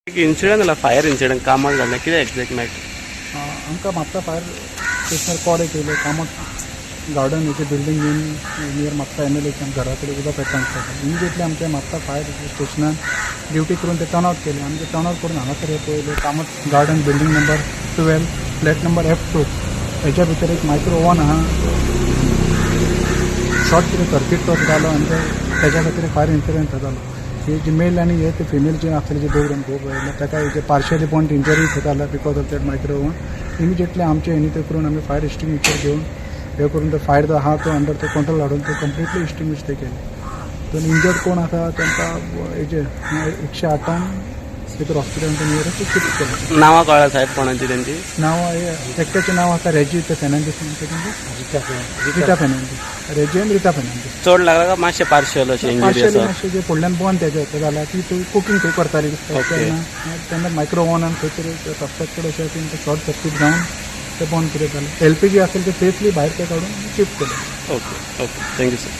एक इन्सिडंट जाला, fire incident Kamat घडलें. कितें एक्झॅक्ट मॅटर? आमकां म्हापसा फायर स्टेशनार कॉल एक येयलो, कामत गार्डन हेची बिल्डींग बीन नियर म्हापसा एमएलएच्या घरा कडेन उदक पेटलां. इमिजिएटली आमच्या म्हापसा फायर स्टेशनान ड्युटी करून ते टर्न आवट केले आनी ते टर्न आवट करून हांगासर हे पळयलें, Kamat garden, building number 12, flat number F2, हेच्या भितर एक मायक्रो ओवन आहा. शॉर्ट कितें सर्कीट तो जालो आनी ते तेच्या खातीर फायर इन्सिडंट जालो. ही जी मेल आनी हे ते फिमेल जे आसले, जे दोग जाण घोव आयले, ताका जे पार्शियली बर्न इंजरी जाल्या because of that micro oven. Immediately आमचे हेणी ते करून आमी फायर एक्सटिंग्विशर घेवन हे करून तो फायर जो आहा तो अंडर तो कंट्रोल हाडून तो कंप्लिटली एक्सटिंग्विश ते केले. दोन इंजर्ड कोण आसा तांकां हेजे 108आन भितर हॉस्पिटलान नियरेस्ट शिफ्ट केले. नांवां कळ्ळा साहेब कोणाची तेंची? नांव, एकट्याचें नांव आसा रेजी ते फेर्नांडीस म्हणटा तेंचे, रिटा फेर्नांडीस, रेजी आनी रिटा फेर्नांडीस. चड लागला का मातशें पार्शियल अशें इंजुरी पार्शियली आसा? मातशें जे फुडल्यान बंद तेजें तें जाल्यार ती थंय कुकींग थंय करताली दिसता. तेन्ना तेन्ना मायक्रो ओवनान खंय तरी सस्पेक्टेड अशें तेंकां शॉर्ट सर्कीट जावन ते बंद कितें जालें. एलपीजी आसलें ते सेफली भायर ते काडून शिफ्ट केलें. Okay okay thank you sir.